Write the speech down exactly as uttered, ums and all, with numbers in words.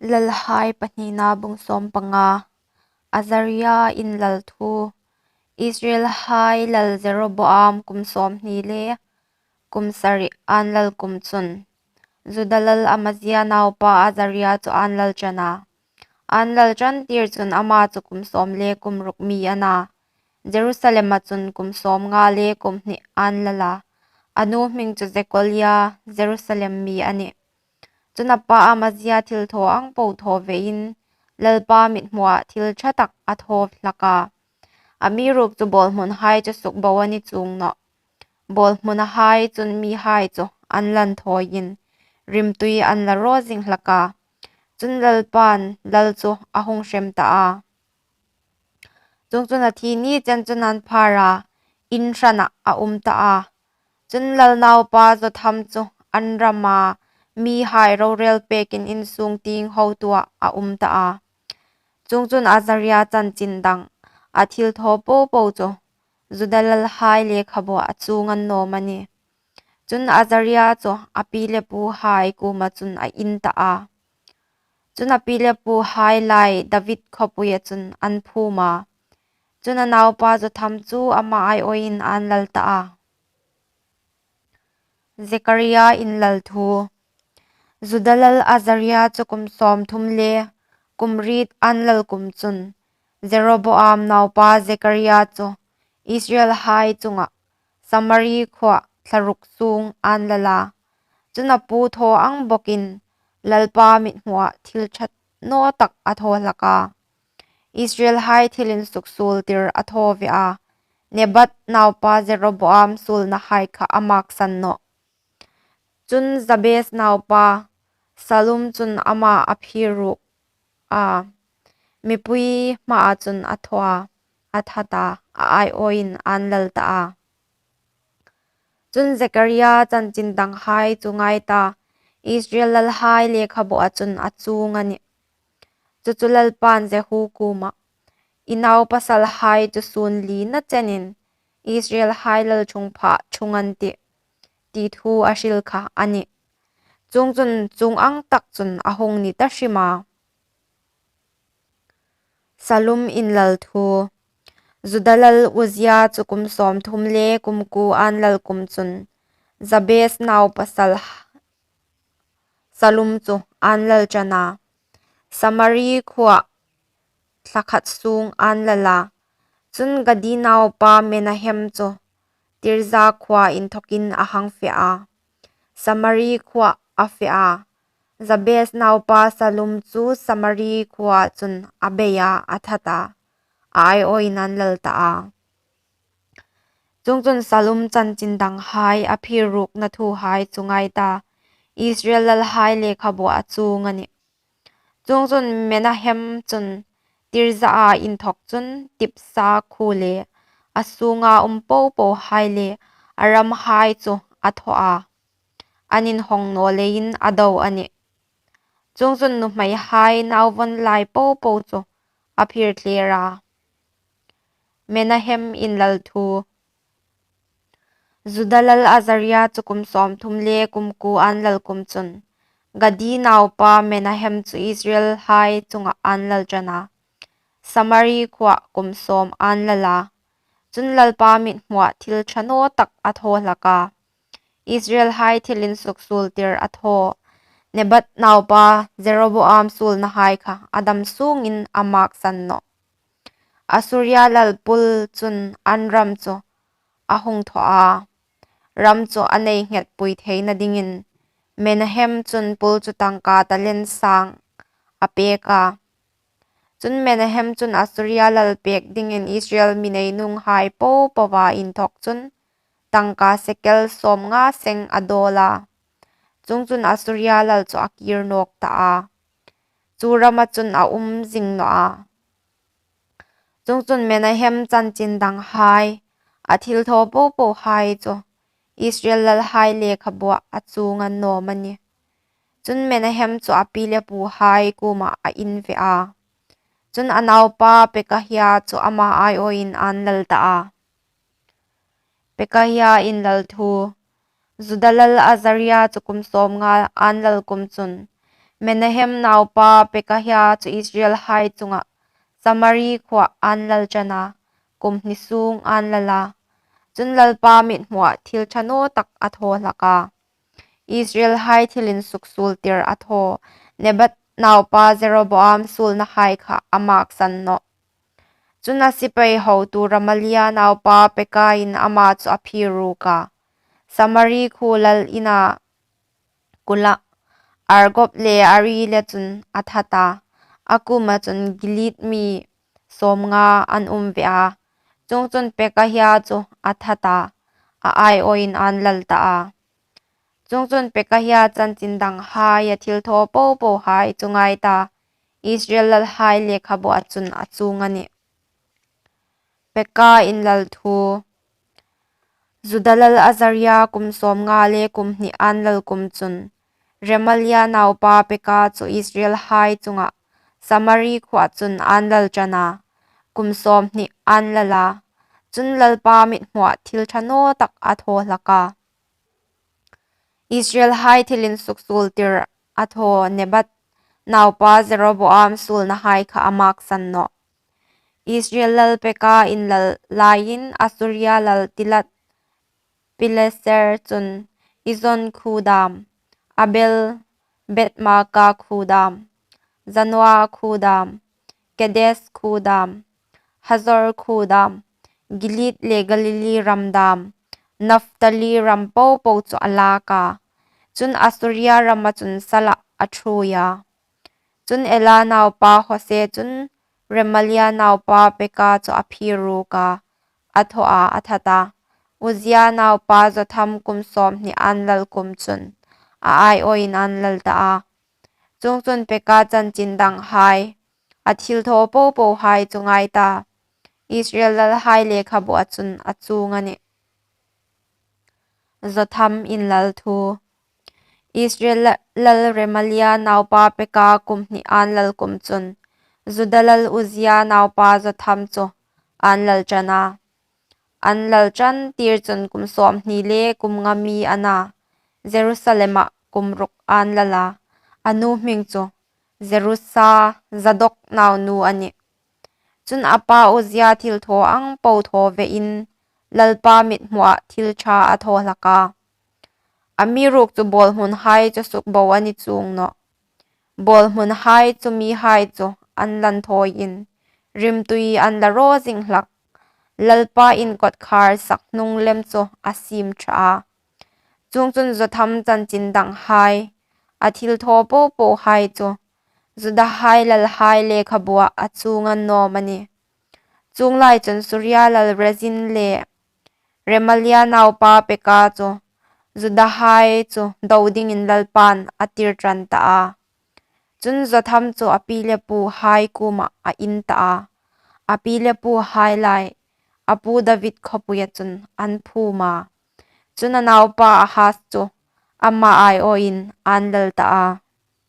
Lalhai pahnina bung sawm panga. Azaria inlal thu. Israelhai lal Jeroboam kum sawmhni le kum sari an lal kum chun Juda lal Amazia naupa Azaria chu an lal ṭan a. An lal ṭan tir chun ama chu kum sawm le kum ruk mi a na. Jerusalema chun kum sawmnga le kum hni an lal a. A nu hming chu Jekolia, Jerusalem mi a nih. Chun a pa Amazia thilthaw ang po thaw vein, Lalpa mithmuah thil ṭha tak a thaw hlak a. Amiruokchu bawlhmunhai chu sukbo a ni chuong nawh. Bawlhmunahai chun mihai chu an lan thawiin, rimtui an la raw zing hlak a. Chun Lalpan lal chu a hung hrem ta a. Chuongchun a thi ni chen chun an phar a, in hranah a um ta a. Chun lal naupa Jotham chu an rama mihai rorel pekin insung tieng hotuah a um ta a. Chuongchun Azaria chanchin dang, a thilthaw popo chu Juda lalhai lekhabuah a chuong a ni naw am a nih. Chun Azaria chu a pi le puhai kuoma chun a in ta a. Chun a pi le puhai lai David khawpuia chun an phum a. Chun a naupa Jotham chu ama aiawin an lal ta a. Zekaria inlal thu. Juda lal Azaria chu kum sawmthum le kum riet an lal kum chun Jeroboam naupa Zekaria chu Israelhai chungah Samari khuoah thla ruk sung an lal a. Chun a pu thaw ang bawkin Lalpa mithmuah thil ṭha naw tak a thaw hlak a. Israelhai thil insuksuol tir a thaw ve a. Nebat naupa Jeroboam suolnahai kha a maksan nawh. Chun Jabes naupa Salum chun ama a phir ruk a, mipui hmaa chun a thaw a, a that a, a aiawin an lal ta a. Chun Zekaria chanchin danghai chu ngai ta, Israel lalhai lekhabuah chun a chuong a nih. Chu chu Lalpan Jehu kuomah, "I naupasalhai chu sun lina chenin Israelhai lalṭhungphaa ṭhung an tih," ti thu a hril kha a nih. Chuongchun chuong ang tak chun a hung ni ta hrim a. Salum inlal thu. Juda lal Uzia chu kum sawmthum le kum kuo an lal kum chun Jabes naupa sal Salum chu an lal ṭan a. Samari khuoah thla khat sung an lal a. Chun Gadi naupa Menahem chu Tirza khuoa inthokin a hang fe a. Samari khuoah a fe a. Jabes naupa Salum chu Samari khuoa chun a bei a, a that a, a aiawin an lal ta a. Chuongchun Salum chanchin danghai a phir rukna thuhai chu ngai ta, Israel lalhai lekhabuah a chuong a nih. Chuongchun Menahem chun Tirza-a inthok chun Tipsa khuo le a sunga um popohai le a ramhai chu a thaw a. An inhawng naw leiin a do a nih. Chuongchun nuhmeihai nauvon lai popo chu a phir thler a. Menahem inlal thu. Juda lal Azaria chu kum sawmthum le kum kuo an lal kum chun Gadi naupa Menahem chu Israelhai chungah an lal ṭan a. Samari khuoah kum sawm an lal a. Chun Lalpa mithmuah thil ṭha naw tak a thaw hlak a. Israelhai thil insuksuol tir a thaw Nebat naupa Jeroboam suolnahai kha a dam sungin a maksan nawh. Assuria lal Pul chun an ram chu a hung thaw a. Ram chu a nei nghetpui theina dingin Menahem chun Pul chu tangka talent sang a pek a. Chun Menahem chun Assuria lal pek dingin Israel mi neinunghai popoa inthok chun tangka sekel sawmnga seng a dawl a. Chuongchun Assuria lal chu a kir nawk ta a. Chu rama chun a um zing naw a. Chuongchun Menahem chanchin danghai, a thil thaw popohai chu Israel lalhai lekhabuah a chuong a ni naw am a nih. Chun Menahem chu a pi le puhai kuomah a in ve a. Chun a naupa Pekahia chu ama aiawin an lal ta a. Pekahia inlal thu. Juda lal Azaria chu kum sawmnga an lal kum chun Menahem naupa Pekahia chu Israelhai chungah Samari khuoah ân lal ṭan a, kum hni sûng ân lal a. Chun Lalpa mithmuah thil ṭha nawtak a thaw hlak a, Israelhai thil insuksuoltir a thaw Nebat naupa Jeroboam suolnahai kha a mâksan nawh. Chun a sipai hotu Remalia naupa Pekain ama chu a phier rûk a, Samari khuo lal ina kulah Argob le Arie le chun a that a, a kuoma chun Gilead mi sâwmnga an um ve a. Chuongchun Pekahia chu a that a, a aiawin ân lal ta a. Chuongchun Pekahia chanchin danghai, a thilthaw po pohai chu ngai ta, Israel lalhai lekhabuah chun a chuong a nih. Peka inlal thu. Juda lal Azaria kum sâwmnga le kum hni ân lal kum chun Remalia naupa Peka chu Israelhai chungah Samari khuoah chun ân lal ṭan a, kum sâwmhni ân lal a. Chun Lalpa mithmuah thil ṭha nawtak a thaw hlak a, Israelhai thil insuksuoltir a thaw Nebat naupa Jeroboam suolnahai kha a mâksan nawh. Israel lal Peka inlal laiin Assuria lal Tiglath-pileser chun Ezion khuo dâm, Abel-beth-maaka khuo dâm, Zanoa khuo dâm, Kedes khuo dâm, Hazor khuo dâm, Gilead le Galili ram dâm, Naphtali ram po po chu a lâk a. Chun Assuria rama chun salah a ṭhuoi a. Chun Ela naupa Hosea chun Remalia naupa Peka chu a phier rûk a, a thaw a, a that a. Uzzia naupa Jotham kum sâwmhni ân lal kum chun a aiawin ân lal ta a. Chuongchun Peka chanchin danghai, a thilthaw po pohai chu ngai ta, Israel lalhai lekhabuah chun a chuong a nih. Jotham inlal thu. Israel lal Remalia naupa Peka kum hni ân lal kum chun Juda lal Uzzia naupa Jotham chu ân lal ṭan a. An lal ṭantir chun kum sâwmhni le kum nga mi a na, Jerusalemah kum ruk ân lal a. A nu hming chu Jerusa, Zadok naunu a nih. Chun a pa Uzzia thilthaw ang po thaw vein Lalpa mithmuah thil ṭha a thaw hlak a. Amiruokchu bâwlhmunhai chu sukbo a ni chuong nawh. Bâwlhmunhai chu mihai chu an la inthâwiin, rimtui an la raw zing hlak. Lalpa in kawtkhâr sakhnung lem chu a siem ṭha a. Chuongchun Jotham chanchin danghai, a thilthaw po pohai chu Judahai lalhai lekhabuah a chuong a ni naw am a nih? Chuong lai chun Suria lal Rezin le Remalia naupa Peka chu Judahai chu do dingin Lalpain a tir ṭan ta a. Chun Jotham chu a pi le puhai kuomah a in ta a, a pi le puhai lai a pu David khawpuia chun an phûm a. Chun a naupa Ahaz chu ama aiawin ân lal ta a.